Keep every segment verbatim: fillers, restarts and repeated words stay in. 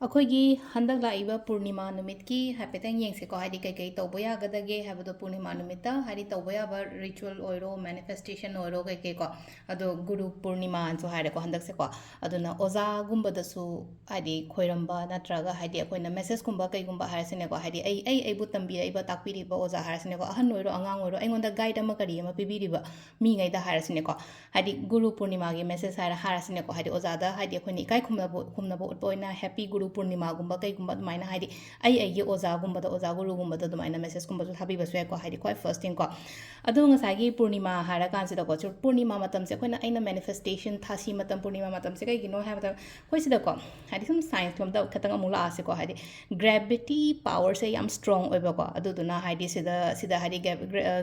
ꯑꯩꯈꯣꯏꯒꯤ ꯍꯟꯗꯛ ꯂꯥꯛꯏꯕ ꯄꯨꯔꯅꯤꯃꯥ ꯅꯨꯃꯤꯠꯀꯤ ꯍꯥꯏꯐꯦꯠꯇꯪ ꯌꯦꯡꯁꯤꯀꯣ, ꯍꯥꯏꯗꯤ ꯀꯩꯀꯩ ꯇꯧꯕ ꯌꯥꯒꯗꯒꯦ ꯍꯥꯏꯕꯗꯣ꯫ ꯄꯨꯔꯅꯤꯃꯥ ꯅꯨꯃꯤꯠꯇ ꯍꯥꯏꯗꯤ ꯇꯧꯕ ꯌꯥꯕ ꯔꯤꯆꯨꯋꯦꯜ ꯑꯣꯏꯔꯣ, ꯃꯦꯅꯤꯐꯦꯁꯇꯦꯁꯟ ꯑꯣꯏꯔꯣ, ꯀꯩꯀꯩꯀꯣ, ꯑꯗꯣ ꯒꯨꯔꯨ ꯄꯨꯔꯅꯤꯃꯥꯅꯁꯨ ꯍꯥꯏꯔꯦꯀꯣ ꯍꯟꯗꯛꯁꯦꯀꯣ꯫ ꯑꯗꯨꯅ ꯑꯣꯖꯥꯒꯨꯝꯕꯗꯁꯨ ꯍꯥꯏꯗꯤ ꯈꯣꯏꯔꯝꯕ, ꯅꯠꯇ꯭ꯔꯒ ꯍꯥꯏꯗꯤ ꯑꯩꯈꯣꯏꯅ ꯃꯦꯁꯦꯖꯀꯨꯝꯕ ꯀꯩꯒꯨꯝꯕ ꯍꯥꯏꯔꯁꯤꯅꯦꯀꯣ, ꯍꯥꯏꯗꯤ ꯑꯩ ꯑꯩ ꯑꯩꯕꯨ ꯇꯝꯕꯤꯔꯛꯏꯕ, ꯇꯥꯛꯄꯤꯔꯤꯕ ꯑꯣꯖꯥ ꯍꯥꯏꯔꯁꯤꯅꯦꯀꯣ, ꯑꯍꯟ ꯑꯣꯏꯔꯣ ꯑꯉꯥꯡ ꯑꯣꯏꯔꯣ, ꯑꯩꯉꯣꯟꯗ ꯒꯥꯏꯗ ꯑꯃ ꯀꯔꯤ ꯑꯃ ꯄꯤꯕꯤꯔꯤꯕ ꯃꯤꯉꯩꯗ ꯍꯥꯏꯔꯁꯤꯅꯦꯀꯣ, ꯍꯥꯏꯗꯤ ꯒꯨꯔꯨ ꯄꯨꯔꯅꯤꯃꯥꯒꯤ ꯃꯦꯁꯦꯖ ꯍꯥꯏꯔ ꯍꯥꯏꯔꯁꯤꯅꯦꯀꯣ, ꯍꯥꯏꯗꯤ ꯑꯣꯖꯥꯗ ꯍꯥꯏꯗꯤ ꯑꯩꯈꯣꯏꯅ ꯏꯀꯥꯏ ꯈꯨꯝꯅꯕ ꯈꯨꯝꯅꯕ ꯎꯠꯄ ꯑꯣꯏꯅ ꯍꯦꯄꯤ ꯒꯨꯔꯨ ꯄꯨꯔꯅꯤꯃꯥꯒꯨꯝꯕ ꯀꯩꯒꯨꯝꯕ ꯑꯗꯨꯃꯥꯏꯅ ꯍꯥꯏꯗꯤ ꯑꯩ ꯑꯩꯒꯤ ꯑꯣꯖꯥꯒꯨꯝꯕꯗ, ꯑꯣꯖꯥ ꯒꯨꯔꯨꯒꯨꯝꯕꯗ ꯑꯗꯨꯃꯥꯏꯅ ꯃꯦꯁꯦꯖꯀꯨꯝꯕꯁꯨ ꯊꯥꯕꯤꯕꯁꯨ ꯌꯥꯏꯀꯣ, ꯍꯥꯏꯗꯤ ꯈ꯭ꯋꯥꯏ ꯐꯥꯔꯁ ꯊꯤꯡꯀꯣ꯫ ꯑꯗꯣ ꯉꯁꯥꯏꯒꯤ ꯄꯨꯔꯅꯤꯃꯥ ꯍꯥꯏꯔꯀꯥꯟꯁꯤꯗꯀꯣ, ꯁꯨ- ꯄꯨꯔꯅꯤꯃꯥ ꯃꯇꯝꯁꯦ ꯑꯩꯈꯣꯏꯅ, ꯑꯩꯅ ꯃꯦꯅꯤꯐꯦꯁꯇꯦꯁꯟ, ꯊꯥꯁꯤ ꯃꯇꯝ, ꯄꯨꯔꯅꯤꯃꯥ ꯃꯇꯝꯁꯦ ꯀꯩꯒꯤꯅꯣ ꯍꯥꯏꯕꯗ, ꯑꯩꯈꯣꯏ ꯁꯤꯗꯀꯣ ꯍꯥꯏꯗꯤ ꯁꯨꯝ ꯁꯥꯏꯟꯁ ꯂꯣꯝꯗ ꯈꯤꯇꯪ ꯑꯃꯨꯛ ꯂꯥꯛꯑꯁꯤꯀꯣ, ꯍꯥꯏꯗꯤ ꯒ꯭ꯔꯦꯚꯤꯇꯤ ꯄꯥꯋꯔꯁꯦ ꯌꯥꯝ ꯁ꯭ꯇ꯭ꯔꯣꯡ ꯑꯣꯏꯕꯀꯣ, ꯑꯗꯨꯗꯨꯅ ꯍꯥꯏꯗꯤ ꯁꯤꯗ ꯁꯤꯗ ꯍꯥꯏꯗꯤ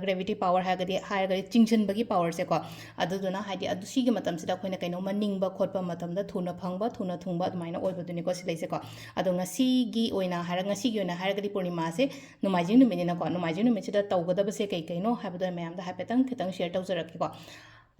ꯒ꯭ꯔꯦꯚꯤꯇꯤ ꯄꯥꯋꯔ ꯍꯥꯏꯔꯒꯗꯤ ꯍꯥꯏꯔꯒꯗꯤ ꯆꯤꯡꯁꯤꯟꯕꯒꯤ ꯄꯥꯋꯔꯁꯦꯀꯣ꯫ ꯑꯗꯨꯗꯨꯅ ꯍꯥꯏꯗꯤ ꯑꯗꯨ ꯁꯤꯒꯤ ꯃꯇꯝꯁꯤꯗ ꯑꯩꯈꯣꯏꯅ ꯀꯩꯅꯣꯝꯃ ꯅꯤꯡꯕ ꯈꯣꯠꯄ ꯃꯇꯝꯗ ꯊꯨꯅ ꯐꯪꯕ, ꯊꯨꯅ ꯊꯨꯡꯕ ꯑꯗꯨꯃꯥꯏꯅ ꯑꯣꯏꯕꯗꯨꯅꯤꯀꯣ ꯁꯤ ꯂꯩꯁꯦꯀꯣ꯫ ꯑꯗꯣ ꯉꯁꯤꯒꯤ ꯑꯣꯏꯅ ꯍꯥꯏꯔ ꯉꯁꯤꯒꯤ ꯑꯣꯏꯅ ꯍꯥꯏꯔꯒꯗꯤ ꯄꯨꯔꯅꯤꯃꯥꯁꯦ ꯅꯣꯡꯃꯥꯏꯖꯤꯡ ꯅꯨꯃꯤꯠꯅꯤꯅꯀꯣ, ꯅꯣꯡꯃꯥꯏꯖꯤꯡ ꯅꯨꯃꯤꯠꯁꯤꯗ ꯇꯧꯒꯗꯕꯁꯦ ꯀꯩ ꯀꯩꯅꯣ ꯍꯥꯏꯕꯗꯣ ꯑꯩ ꯃꯌꯥꯝꯗ ꯍꯥꯏꯐꯦꯠꯇꯪ ꯈꯤꯇꯪ ꯁꯤꯌꯔ ꯇꯧꯖꯔꯛꯀꯦꯀꯣ꯫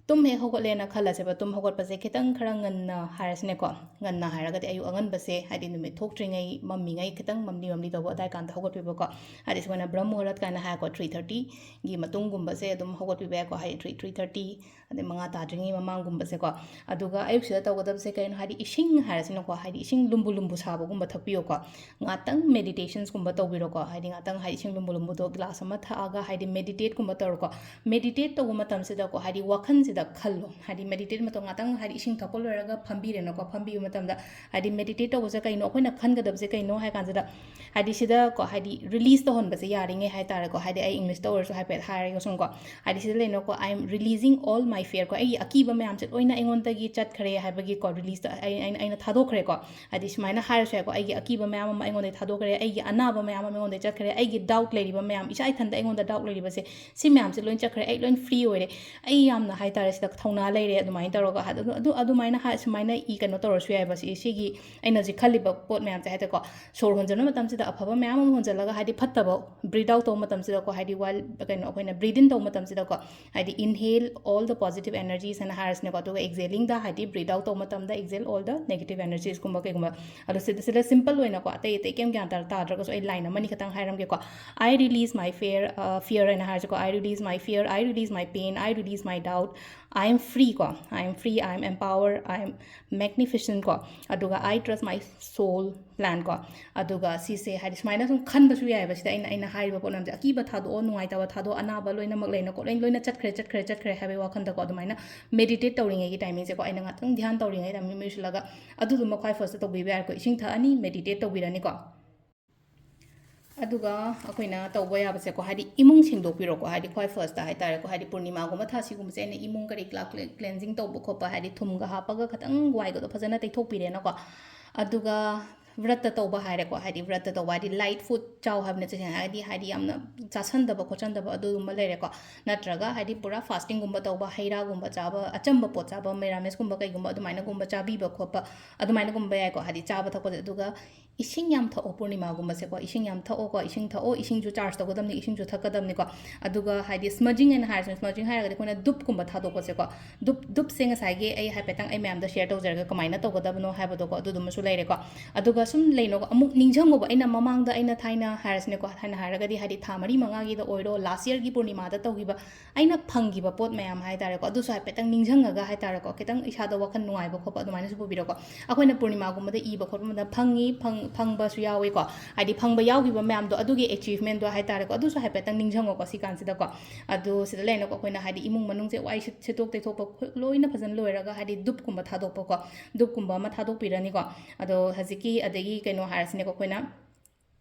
ꯇꯨꯝ ꯍꯦꯛ ꯍꯧꯒꯠꯂꯦꯅ ꯈꯜꯂꯁꯦꯕ, ꯇꯨꯝ ꯍꯧꯒꯠꯄꯁꯦ ꯈꯤꯇꯪ ꯈꯔ ꯉꯟꯅ ꯍꯥꯏꯔꯁꯤꯅꯦꯀꯣ, ꯉꯟꯅ ꯍꯥꯏꯔꯒꯗꯤ ꯑꯌꯨꯛ ꯑꯉꯟꯕꯁꯦ, ꯍꯥꯏꯗꯤ ꯅꯨꯃꯤꯠ ꯊꯣꯛꯇ꯭ꯔꯤꯉꯩ, ꯃꯝꯃꯤꯉꯩ, ꯈꯤꯇꯪ ꯃꯝꯂꯤ ꯃꯝꯂꯤ ꯇꯧꯕ ꯑꯗꯥꯏ ꯀꯥꯟꯗ ꯍꯧꯒꯠꯄꯤꯕꯀꯣ꯫ ꯍꯥꯏꯗꯤ ꯁꯨꯃꯥꯏꯅ ꯕ꯭ꯔꯍ꯭ꯃ ꯃꯨꯍꯨꯔꯠ ꯀꯥꯏꯅ ꯍꯥꯏꯀꯣ, ꯊ꯭ꯔꯤ ꯊꯥꯔꯇꯤꯒꯤ ꯃꯇꯨꯡꯒꯨꯝꯕꯁꯦ ꯑꯗꯨꯝ ꯍꯧꯒꯠꯄꯤꯕ ꯌꯥꯏꯀꯣ, ꯍꯥꯏꯗꯤ ꯊ꯭ꯔꯤ ꯊ꯭ꯔꯤ ꯊꯥꯔꯇꯤ, ꯑꯗꯩ ꯃꯉꯥ ꯇꯥꯗ꯭ꯔꯤꯉꯩ ꯃꯃꯥꯡꯒꯨꯝꯕꯁꯦꯀꯣ꯫ ꯑꯗꯨꯒ ꯑꯌꯨꯛꯁꯤꯗ ꯇꯧꯒꯗꯕꯁꯦ ꯀꯩꯅꯣ ꯍꯥꯏꯗꯤ ꯏꯁꯤꯡ ꯍꯥꯏꯔꯁꯤꯅꯀꯣ, ꯍꯥꯏꯗꯤ ꯏꯁꯤꯡ ꯂꯨꯝꯕꯨ ꯂꯨꯝꯕꯨ ꯁꯥꯕꯒꯨꯝꯕ ꯊꯛꯄꯤꯌꯣꯀꯣ꯫ ꯉꯥꯛꯇꯪ ꯃꯦꯗꯤꯇꯦꯁꯟꯁꯀꯨꯝꯕ ꯇꯧꯕꯤꯔꯣꯀꯣ, ꯍꯥꯏꯗꯤ ꯉꯥꯛꯇꯪ ꯍꯥꯏꯗꯤ ꯏꯁꯤꯡ ꯂꯨꯝꯕꯨ ꯂꯨꯝꯕꯨꯗꯣ ꯒ꯭ꯂꯥꯁ ꯑꯃ ꯊꯛꯑꯒ ꯍꯥꯏꯗꯤ ꯃꯦꯗꯤꯇꯦꯠꯀꯨꯝꯕ ꯇꯧꯔꯣꯀꯣ꯫ ꯃꯦꯗꯤꯇꯦꯠ ꯇꯧꯕ ꯃꯇꯝꯁꯤꯗꯀꯣ, ꯍꯥꯏꯗꯤ ꯋꯥꯈꯜꯁꯤꯗ ꯈꯜꯂꯣ꯫ ꯍꯥꯏꯗꯤ ꯃꯦꯗꯤꯇꯦꯠ ꯃꯇꯧ ꯉꯥꯛꯇꯪ ꯍꯥꯏꯗꯤ ꯏꯁꯤꯡ ꯊꯛꯄ ꯂꯣꯏꯔꯒ ꯐꯝꯕꯤꯔꯦꯅꯀꯣ, ꯐꯝꯕꯤꯕ ꯃꯇꯝꯗ ꯍꯥꯏꯗꯤ ꯃꯦꯗꯤꯇꯦꯠ ꯇꯧꯕꯁꯦ ꯀꯩꯅꯣ, ꯑꯩꯈꯣꯏꯅ ꯈꯟꯒꯗꯕꯁꯦ ꯀꯩꯅꯣ ꯍꯥꯏ ꯀꯥꯟꯁꯤꯗ, ꯍꯥꯏꯗꯤ ꯁꯤꯗꯀꯣ ꯍꯥꯏꯗꯤ ꯔꯤꯂꯤꯁ ꯇꯧꯍꯟꯕꯁꯦ ꯌꯥꯔꯤꯉꯩ ꯍꯥꯏꯇꯥꯔꯦꯀꯣ, ꯍꯥꯏꯗꯤ ꯑꯩ ꯏꯪꯂꯤꯁꯇ ꯑꯣꯏꯔꯁꯨ ꯍꯥꯏꯐꯦꯠ ꯍꯥꯏꯔꯒ ꯁꯨꯝꯀꯣ, ꯍꯥꯏꯗꯤ ꯁꯤꯗ ꯂꯩꯅꯀꯣ, "I am releasing all my fear" ꯀꯣ, ꯑꯩꯒꯤ ꯑꯀꯤꯕ ꯃꯌꯥꯝꯁꯦ ꯂꯣꯏꯅ ꯑꯩꯉꯣꯟꯗꯒꯤ ꯆꯠꯈ꯭ꯔꯦ ꯍꯥꯏꯕꯒꯤꯀꯣ, ꯔꯤꯂꯤꯁꯇ ꯑꯩ ꯑꯩꯅ ꯑꯩꯅ ꯊꯥꯗꯣꯛꯈ꯭ꯔꯦꯀꯣ꯫ ꯍꯥꯏꯗꯤ ꯁꯨꯃꯥꯏꯅ ꯍꯥꯏꯔꯁꯨ ꯌꯥꯏꯀꯣ, "ꯑꯩꯒꯤ ꯑꯀꯤꯕ ꯃꯌꯥꯝ ꯑꯃ ꯑꯩꯉꯣꯟꯗꯒꯤ ꯊꯥꯗꯣꯛꯈ꯭ꯔꯦ, ꯑꯩꯒꯤ ꯑꯅꯥꯕ ꯃꯌꯥꯝ ꯑꯃ ꯑꯩꯉꯣꯟꯗꯒꯤ ꯆꯠꯈ꯭ꯔꯦ, ꯑꯩꯒꯤ ꯗꯥꯎꯠ ꯂꯩꯔꯤꯕ ꯃꯌꯥꯝ, ꯏꯁꯥ ꯏꯊꯟꯗ ꯑꯩꯉꯣꯟꯗ ꯗꯥꯎꯠ ꯂꯩꯔꯤꯕꯁꯦ, ꯁꯤ ꯃꯌꯥꯝꯁꯦ ꯂꯣꯏꯅ ꯆꯠꯈ꯭ꯔꯦ, ꯑꯩ ꯂꯣꯏꯅ ꯐ꯭ꯔꯤ ꯑꯣꯏꯔꯦ, ꯑꯩ ꯌꯥꯝꯅ ꯍꯥꯏꯇꯥꯔꯦ" ꯁꯤꯗ ꯊꯧꯅꯥ ꯂꯩꯔꯦ ꯑꯗꯨꯃꯥꯏꯅ ꯇꯧꯔꯒ꯫ ꯑꯗꯨ ꯑꯗꯨ ꯑꯗꯨꯃꯥꯏꯅ ꯍꯥꯏ, ꯁꯨꯃꯥꯏꯅ ꯏ ꯀꯩꯅꯣ ꯇꯧꯔꯁꯨ ꯌꯥꯏꯑꯕ꯫ ꯁꯤ ꯁꯤꯒꯤ ꯑꯩꯅ ꯍꯧꯖꯤꯛ ꯈꯜꯂꯤꯕ ꯄꯣꯠ ꯃꯌꯥꯝꯁꯦ ꯍꯥꯏꯇꯥꯔꯦꯀꯣ, ꯁꯣꯔ ꯍꯣꯟꯖꯟꯕ ꯃꯇꯝꯁꯤꯗ ꯑꯐꯕ ꯃꯌꯥꯝ ꯑꯃ ꯍꯣꯟꯖꯜꯂꯒ, ꯍꯥꯏꯗꯤ ꯐꯠꯇꯕ, breathe out ꯇꯧꯕ ꯃꯇꯝꯁꯤꯗꯀꯣ, ꯍꯥꯏꯗꯤ while ꯀꯩꯅꯣ ꯑꯩꯈꯣꯏꯅ breathe in ꯇꯧꯕ ꯃꯇꯝꯁꯤꯗꯀꯣ, ꯍꯥꯏꯗꯤ inhale all the positive energies ꯍꯥꯏꯅ ꯍꯥꯏꯔꯁꯤꯅꯦꯀꯣ, ꯑꯗꯨꯒ exhaling ꯗ ꯍꯥꯏꯗꯤ breathe out ꯇꯧꯕ ꯃꯇꯝꯗ exhale all the negative energies ꯀꯨꯝꯕ ꯀꯩꯒꯨꯝꯕ꯫ ꯑꯗꯣ ꯁꯤꯗ ꯁꯤꯗ simple ꯑꯣꯏꯅꯀꯣ, ꯑꯇꯩ ꯑꯇꯩ ꯀꯩꯝ ꯒ꯭ꯌꯥꯟ ꯇꯥ- ꯇꯥꯗ꯭ꯔꯒꯁꯨ ꯑꯩ line ꯑꯃꯅꯤ ꯈꯛꯇꯪ ꯍꯥꯏꯔꯝꯒꯦꯀꯣ꯫ I release my fear, uh, fear ꯍꯥꯏꯅ ꯍꯥꯏꯔꯁꯤꯀꯣ, I release my fear, I release my pain, I release my doubt, I am free ꯀꯣ, I am free, I am empowered, I am magnificent ꯀꯣ, ꯑꯗꯨꯒ I trust my soul plan ꯀꯣ꯫ ꯑꯗꯨꯒ ꯁꯤꯁꯦ ꯍꯥꯏꯗꯤ ꯁꯨꯃꯥꯏꯅ ꯁꯨꯝ ꯈꯟꯕꯁꯨ ꯌꯥꯏꯑꯕ꯫ ꯁꯤꯗ ꯑꯩꯅ ꯑꯩꯅ ꯍꯥꯏꯔꯤꯕ ꯄꯣꯠ ꯃꯌꯥꯝꯁꯦ, ꯑꯀꯤꯕ ꯊꯥꯗꯣꯛꯑꯣ, ꯅꯨꯡꯉꯥꯏꯇꯕ ꯊꯥꯗꯣꯛꯑꯣ, ꯑꯅꯥꯕ ꯂꯣꯏꯅꯃꯛ ꯂꯩꯅ ꯈꯣꯠꯂ ꯂꯣꯏꯅ ꯆꯠꯈ꯭ꯔꯦ ꯆꯠꯈ꯭ꯔꯦ ꯆꯠꯈ꯭ꯔꯦ ꯍꯥꯏꯕꯒꯤ ꯋꯥꯈꯟꯗꯀꯣ, ꯑꯗꯨꯃꯥꯏꯅ meditate ꯇꯧꯔꯤꯉꯩꯒꯤ timing ꯁꯦꯀꯣ, ꯑꯩꯅ ꯉꯥꯛꯇꯪ ꯙ꯭ꯌꯥꯟ ꯇꯧꯔꯤꯉꯩꯗ ꯃꯤꯠ ꯎꯏꯁꯤꯜꯂꯒ ꯑꯗꯨꯗꯨꯃ ꯈ꯭ꯋꯥꯏ first ꯇꯧꯕꯤꯕ ꯌꯥꯏꯀꯣ꯫ ꯏꯁꯤꯡ ꯊꯛꯑꯅꯤ, meditate ꯇꯧꯕꯤꯔꯅꯤꯀꯣ꯫ ꯑꯗꯨꯒ ꯑꯩꯈꯣꯏꯅ ꯇꯧꯕ ꯌꯥꯕꯁꯦꯀꯣ, ꯍꯥꯏꯗꯤ ꯏꯃꯨꯡ ꯁꯦꯡꯗꯣꯛꯄꯤꯔꯣꯀꯣ, ꯍꯥꯏꯗꯤ ꯈ꯭ꯋꯥꯏ first ꯍꯥꯏꯇꯥꯔꯦꯀꯣ, ꯍꯥꯏꯗꯤ ꯄꯨꯔꯅꯤꯃꯥꯒꯨꯝꯕ ꯊꯥ ꯁꯤꯒꯨꯝꯕꯁꯦ ꯑꯩꯅ ꯏꯃꯨꯡ ꯀꯔꯤ ꯀꯔꯥ cle-, cleansing ꯇꯧꯕ ꯈꯣꯠꯄ, ꯍꯥꯏꯗꯤ ꯊꯨꯝꯒ ꯍꯥꯞꯄꯒ ꯈꯤꯇꯪ ꯋꯥꯏꯒꯗꯣ ꯐꯖꯅ ꯇꯩꯊꯣꯛꯄꯤꯔꯦꯅꯀꯣ꯫ ꯑꯗꯨꯒ ꯕ꯭ꯔꯠꯇ ꯇꯧꯕ ꯍꯥꯏꯔꯦꯀꯣ, ꯍꯥꯏꯗꯤ ꯕ꯭ꯔꯠꯇ ꯇꯧꯕ ꯍꯥꯏꯗꯤ light food ꯆꯥꯎ ꯍꯥꯏꯕꯅ ꯆꯤꯡꯁꯤꯟ ꯍꯥꯏꯔꯗꯤ, ꯍꯥꯏꯗꯤ ꯌꯥꯝꯅ ꯆꯥꯁꯟꯗꯕ ꯈꯣꯠꯆꯟꯗꯕ ꯑꯗꯨꯒꯨꯝꯕ ꯂꯩꯔꯦꯀꯣ꯫ ꯅꯠꯇ꯭ꯔꯒ ꯍꯥꯏꯗꯤ ꯄꯨꯔꯥ fasting ꯒꯨꯝꯕ ꯇꯧꯕ, ꯍꯩ ꯔꯥꯒꯨꯝꯕ ꯆꯥꯕ, ꯑꯆꯝꯕ ꯄꯣꯠ ꯆꯥꯕ, ꯃꯦꯔꯥꯃꯦꯁꯀꯨꯝꯕ ꯀꯩꯒꯨꯝꯕ ꯑꯗꯨꯃꯥꯏꯅꯒꯨꯝꯕ ꯆꯥꯕꯤꯕ ꯈꯣꯠꯄ, ꯑꯗꯨꯃꯥꯏꯅꯒꯨꯝꯕ ꯌꯥꯏꯀꯣ, ꯍꯥꯏꯗꯤ ꯆꯥꯕ ꯊꯛꯄꯁꯦ꯫ ꯑꯗꯨꯒ ꯏꯁꯤꯡ ꯌꯥꯝ ꯊꯛꯑꯣ ꯄꯨꯔꯅꯤꯃꯥꯒꯨꯝꯕꯁꯦꯀꯣ, ꯏꯁꯤꯡ ꯌꯥꯝ ꯊꯛꯑꯣꯀꯣ, ꯏꯁꯤꯡ ꯊꯛꯑꯣ, ꯏꯁꯤꯡꯁꯨ charge ꯇꯧꯒꯗꯕꯅꯤ, ꯏꯁꯤꯡꯁꯨ ꯊꯛꯀꯗꯕꯅꯤꯀꯣ꯫ ꯑꯗꯨꯒ ꯍꯥꯏꯗꯤ smudging ꯍꯥꯏꯅ ꯍꯥꯏꯔꯁꯤꯅꯦ, smudging ꯍꯥꯏꯔꯒꯗꯤ ꯑꯩꯈꯣꯏꯅ ꯙꯨꯞꯀꯨꯝꯕ ꯊꯥꯗꯣꯛꯄꯁꯦꯀꯣ꯫ ꯙꯨꯞ, ꯙꯨꯞꯁꯦ ꯉꯁꯥꯏꯒꯤ ꯑꯩ ꯍꯥꯏꯐꯦꯠꯇꯪ ꯑꯩ ꯃꯌꯥꯝꯗ share ꯇꯧꯖꯔꯒ ꯀꯃꯥꯏꯅ ꯇꯧꯒꯗꯕꯅꯣ ꯍꯥꯏꯕꯗꯣꯀꯣ, ꯑꯗꯨꯗꯨꯃꯁꯨ ꯂꯩꯔꯦꯀꯣ꯫ ꯑꯗꯨꯒ ꯁꯨꯝ ꯂꯩꯅꯣꯀꯣ, ꯑꯃꯨꯛ ꯅꯤꯡꯁꯤꯡꯉꯣꯕ, ꯑꯩꯅ ꯃꯃꯥꯡꯗ ꯑꯩꯅ ꯊꯥꯏꯅ ꯍꯥꯏꯔꯁꯤꯅꯦꯀꯣ, ꯊꯥꯏꯅ ꯍꯥꯏꯔꯒꯗꯤ ꯍꯥꯏꯗꯤ ꯊꯥ ꯃꯔꯤ ꯃꯉꯥꯒꯤꯗ ꯑꯣꯏꯔꯣ, last year ꯒꯤ ꯄꯨꯔꯅꯤꯃꯥꯗ ꯇꯧꯈꯤꯕ ꯑꯩꯅ ꯐꯪꯈꯤꯕ ꯄꯣꯠ ꯃꯌꯥꯝ ꯍꯥꯏꯇꯥꯔꯦꯀꯣ, ꯑꯗꯨꯁꯨ ꯍꯥꯏꯐꯦꯠꯇꯪ ꯅꯤꯡꯁꯤꯡꯉꯒ ꯍꯥꯏꯇꯥꯔꯦꯀꯣ, ꯈꯤꯇꯪ ꯏꯁꯥꯗ ꯋꯥꯈꯜ ꯅꯨꯡꯉꯥꯏꯕ ꯈꯣꯠꯄ ꯑꯗꯨꯃꯥꯏꯅꯁꯨ ꯄꯨꯕꯤꯔꯣꯀꯣ꯫ ꯑꯩꯈꯣꯏꯅ ꯄꯨꯔꯅꯤꯃꯥꯒꯨꯝꯕꯗ ꯏꯕ ꯈꯣꯠꯄ ꯃꯇꯝꯗ ꯐꯪꯉꯤ, ꯐꯪ-, ꯐꯪꯕꯁꯨ ꯌꯥꯎꯋꯤꯀꯣ, ꯍꯥꯏꯗꯤ ꯐꯪꯕ ꯌꯥꯎꯈꯤꯕ ꯃꯌꯥꯝꯗꯣ, ꯑꯗꯨꯒꯤ achievement ꯗꯣ ꯍꯥꯏꯇꯥꯔꯦꯀꯣ, ꯑꯗꯨꯁꯨ ꯍꯥꯏꯐꯦꯠꯇꯪ ꯅꯤꯡꯁꯤꯡꯉꯣꯀꯣ ꯁꯤ ꯀꯥꯟꯁꯤꯗꯀꯣ꯫ ꯑꯗꯨ ꯁꯤꯗ ꯂꯩꯔꯦꯅꯀꯣ, ꯑꯩꯈꯣꯏꯅ ꯍꯥꯏꯗꯤ ꯏꯃꯨꯡ ꯃꯅꯨꯡꯁꯦ ꯋꯥꯏ ꯁꯤꯠ-, ꯁꯤꯠꯇꯣꯛ ꯇꯩꯊꯣꯛꯄ ꯈꯣ-, ꯂꯣꯏꯅ ꯐꯖꯅ ꯂꯣꯏꯔꯒ ꯍꯥꯏꯗꯤ ꯙꯨꯞꯀꯨꯝꯕ ꯊꯥꯗꯣꯛꯄꯀꯣ, ꯙꯨꯞꯀꯨꯝꯕ ꯑꯃ ꯊꯥꯗꯣꯛꯄꯤꯔꯅꯤꯀꯣ꯫ ꯑꯗꯣ ꯍꯧꯖꯤꯛꯀꯤ ꯑꯗꯒꯤ ꯀꯩꯅꯣ ꯍꯥꯏꯔꯁꯤꯅꯦꯀꯣ, ꯑꯩꯈꯣꯏꯅ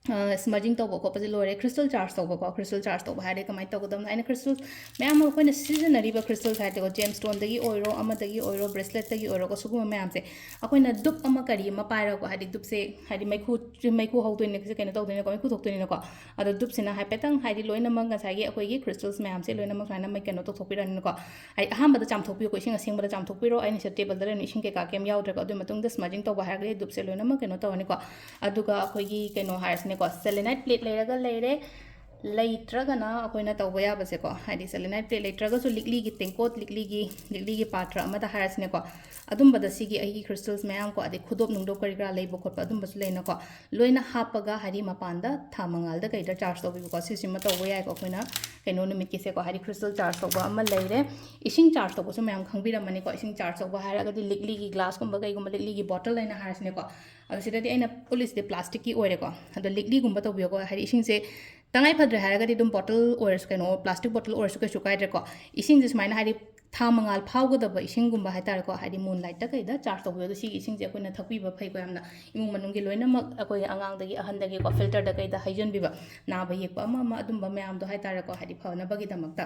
ꯁ꯭ꯃꯖꯤꯡ ꯇꯧꯕ ꯈꯣꯠꯄꯁꯦ ꯂꯣꯏꯔꯦ꯫ ꯈ꯭ꯔꯤꯁꯇꯜ ꯆꯥꯔꯖ ꯇꯧꯕꯀꯣ, ꯈ꯭ꯔꯤꯁꯇꯜ ꯆꯥꯔꯖ ꯇꯧꯕ ꯍꯥꯏꯔꯗꯤ ꯀꯃꯥꯏꯅ ꯇꯧꯒꯗꯕꯅꯣ? ꯑꯩꯅ ꯈ꯭ꯔꯤꯁꯇꯜ ꯃꯌꯥꯝ ꯑꯃ ꯑꯩꯈꯣꯏꯅ ꯁꯤꯖꯤꯟꯅꯔꯤꯕ ꯈ꯭ꯔꯤꯁꯇꯜꯁ ꯍꯥꯏꯔꯗꯤꯀꯣ, ꯖꯦꯝ ꯁ꯭ꯇꯣꯟꯗꯒꯤ ꯑꯣꯏꯔꯣ, ꯑꯃꯗꯒꯤ ꯑꯣꯏꯔꯣ, ꯕ꯭ꯔꯦꯁꯂꯦꯠꯇꯒꯤ ꯑꯣꯏꯔꯣꯀꯣ, ꯁꯤꯒꯨꯝꯕ ꯃꯌꯥꯝꯁꯦ ꯑꯩꯈꯣꯏꯅ ꯗꯨꯞ ꯑꯃ ꯀꯔꯤ ꯑꯃ ꯄꯥꯏꯔꯒꯀꯣ, ꯍꯥꯏꯗꯤ ꯗꯨꯞꯁꯦ ꯍꯥꯏꯗꯤ ꯃꯩꯈꯨ, ꯃꯩꯈꯨ ꯍꯧꯗꯣꯏꯅꯦ, ꯀꯩꯅꯣ ꯇꯧꯗꯣꯏꯅꯦꯀꯣ, ꯃꯩꯈꯨ ꯊꯣꯛꯇꯣꯏꯅꯤꯅꯀꯣ꯫ ꯑꯗꯣ ꯗꯨꯞꯁꯤꯅ ꯍꯥꯏꯐꯦꯠꯇꯪ ꯍꯥꯏꯗꯤ ꯂꯣꯏꯅꯃꯛ ꯉꯁꯥꯏꯒꯤ ꯑꯩꯈꯣꯏꯒꯤ ꯈ꯭ꯔꯤꯁꯇꯜꯁ ꯃꯌꯥꯝꯁꯦ ꯂꯣꯏꯅꯃꯛ ꯁꯨꯃꯥꯏꯅ ꯃꯩ ꯀꯩꯅꯣ ꯇꯧꯊꯣꯛꯄꯤꯔꯅꯤꯀꯣ꯫ ꯍꯥꯏꯗꯤ ꯑꯍꯥꯟꯕꯗ ꯆꯥꯝꯊꯣꯛꯄꯤꯌꯨꯀꯣ, ꯏꯁꯤꯡ ꯑꯁꯦꯡꯕꯗ ꯆꯥꯝꯊꯣꯛꯄꯤꯔꯣ꯫ ꯑꯩꯅ ꯁꯤꯗ ꯇꯦꯕꯜꯗ ꯂꯩꯔꯝꯃꯤ ꯏꯁꯤꯡ ꯀꯩꯀꯥ ꯀꯩꯝ ꯌꯥꯎꯗ꯭ꯔꯦꯀꯣ꯫ ꯑꯗꯨꯒꯤ ꯃꯇꯨꯡꯗ ꯁ꯭ꯃꯖꯤꯡ ꯇꯧꯕ ꯍꯥꯏꯔꯒꯗꯤ ꯗꯨꯞꯁꯦ ꯂꯣꯏꯅꯃꯛ ꯀꯩꯅꯣ ꯇꯧꯔꯅꯤꯀꯣ꯫ ꯑꯗꯨꯒ ꯑꯩꯈꯣꯏꯒꯤ ꯀꯩꯅꯣ ꯍꯥꯏꯔꯁꯤꯅꯦꯀꯣ, ꯁꯦꯂꯦꯅꯥꯏꯠ ꯄ꯭ꯂꯦꯠ ꯂꯩꯔꯒ ꯂꯩꯔꯦ꯫ ꯂꯩꯇ꯭ꯔꯒꯅ ꯑꯩꯈꯣꯏꯅ ꯇꯧꯕ ꯌꯥꯕꯁꯦꯀꯣ, ꯍꯥꯏꯗꯤ ꯁꯦꯂꯦꯅꯥꯏꯠ ꯄ꯭ꯂꯦꯠ ꯂꯩꯇ꯭ꯔꯒꯁꯨ ꯂꯤꯛꯂꯤꯒꯤ ꯇꯦꯡꯀꯣꯠ, ꯂꯤꯛꯂꯤꯒꯤ, ꯂꯤꯛꯂꯤꯒꯤ ꯄꯥꯇ꯭ꯔ ꯑꯃꯗ ꯍꯥꯏꯔꯁꯤꯅꯦꯀꯣ, ꯑꯗꯨꯝꯕꯗ ꯁꯤꯒꯤ ꯑꯩꯒꯤ ꯈ꯭ꯔꯤꯁꯇꯜꯁ ꯃꯌꯥꯝꯀꯣ, ꯑꯗꯩ ꯈꯨꯗꯣꯞ ꯅꯨꯡꯗꯣꯞ ꯀꯔꯤ ꯀꯔꯥ ꯂꯩꯕ ꯈꯣꯠꯄ ꯑꯗꯨꯝꯕꯁꯨ ꯂꯩꯅꯀꯣ, ꯂꯣꯏꯅ ꯍꯥꯞꯄꯒ ꯍꯥꯏꯗꯤ ꯃꯄꯥꯟꯗ ꯊꯥ ꯃꯉꯥꯜꯗ ꯀꯩꯗ ꯆꯥꯔꯖ ꯇꯧꯕꯤꯕꯀꯣ, ꯁꯤꯁꯤꯃ ꯇꯧꯕ ꯌꯥꯏꯀꯣ꯫ ꯑꯩꯈꯣꯏꯅ ꯀꯩꯅꯣ ꯅꯨꯃꯤꯠꯀꯤꯁꯦꯀꯣ, ꯍꯥꯏꯗꯤ ꯈ꯭ꯔꯤꯁꯇꯜ ꯆꯥꯔꯖ ꯇꯧꯕ ꯑꯃ ꯂꯩꯔꯦ꯫ ꯏꯁꯤꯡ ꯆꯥꯔꯖ ꯇꯧꯕꯁꯨ ꯃꯌꯥꯝ ꯈꯪꯕꯤꯔꯝꯃꯅꯤꯀꯣ꯫ ꯏꯁꯤꯡ ꯆꯥꯔꯖ ꯇꯧꯕ ꯍꯥꯏꯔꯒꯗꯤ ꯂꯤꯛꯂꯤꯒꯤ ꯒ꯭ꯂꯥꯁꯀꯨꯝꯕ ꯀꯩꯒꯨꯝꯕ, ꯂꯤꯛꯂꯤꯒꯤ ꯕꯣꯇꯜ ꯍꯥꯏꯅ ꯍꯥꯏꯔꯁꯤꯅꯦꯀꯣ꯫ ꯑꯗꯣ ꯁꯤꯗꯗꯤ ꯑꯩꯅ ꯎꯠꯂꯤꯁꯤꯗꯤ ꯄ꯭ꯂꯥꯁꯇꯤꯛꯀꯤ ꯑꯣꯏꯔꯦꯀꯣ꯫ ꯑꯗꯣ ꯂꯤꯛꯂꯤꯒꯨꯝꯕ ꯇꯧꯕꯤꯌꯣꯀꯣ, ꯍꯥꯏꯗꯤ ꯏꯁꯤꯡꯁꯦ ꯇꯉꯥꯏ ꯐꯗ꯭ꯔꯦ ꯍꯥꯏꯔꯒꯗꯤ ꯑꯗꯨꯝ ꯕꯣꯇꯜ ꯑꯣꯏꯔꯁꯨ, ꯀꯩꯅꯣ, ꯄ꯭ꯂꯥꯁꯇꯤꯛ ꯕꯣꯇꯜ ꯑꯣꯏꯔꯁꯨ ꯀꯩꯁꯨ ꯀꯥꯏꯗ꯭ꯔꯦꯀꯣ꯫ ꯏꯁꯤꯡꯁꯦ ꯁꯨꯃꯥꯏꯅ ꯍꯥꯏꯗꯤ ꯊꯥ ꯃꯉꯥꯜ ꯐꯥꯎꯒꯗꯕ ꯏꯁꯤꯡꯒꯨꯝꯕ ꯍꯥꯏꯇꯥꯔꯦꯀꯣ, ꯍꯥꯏꯗꯤ ꯃꯨꯟ ꯂꯥꯏꯠꯇ ꯀꯩꯗ ꯆꯥꯔꯖ ꯇꯧꯕꯤꯌꯣ꯫ ꯑꯗꯣ ꯁꯤꯒꯤ ꯏꯁꯤꯡꯁꯦ ꯑꯩꯈꯣꯏꯅ ꯊꯛꯄꯤꯕ ꯐꯩꯀꯣ ꯌꯥꯝꯅ꯫ ꯏꯃꯨꯡ ꯃꯅꯨꯡꯒꯤ ꯂꯣꯏꯅꯃꯛ ꯑꯩꯈꯣꯏ ꯑꯉꯥꯡꯗꯒꯤ ꯑꯍꯟꯗꯒꯤꯀꯣ, ꯐꯤꯜꯇꯔꯗ ꯀꯩꯗ ꯍꯩꯖꯤꯟꯕꯤꯕ, ꯅꯥꯕ ꯌꯦꯛꯄ ꯑꯃ ꯑꯃ ꯑꯗꯨꯝꯕ ꯃꯌꯥꯝꯗꯣ ꯍꯥꯏꯇꯥꯔꯦꯀꯣ, ꯍꯥꯏꯗꯤ ꯐꯅꯕꯒꯤꯗꯃꯛꯇ꯫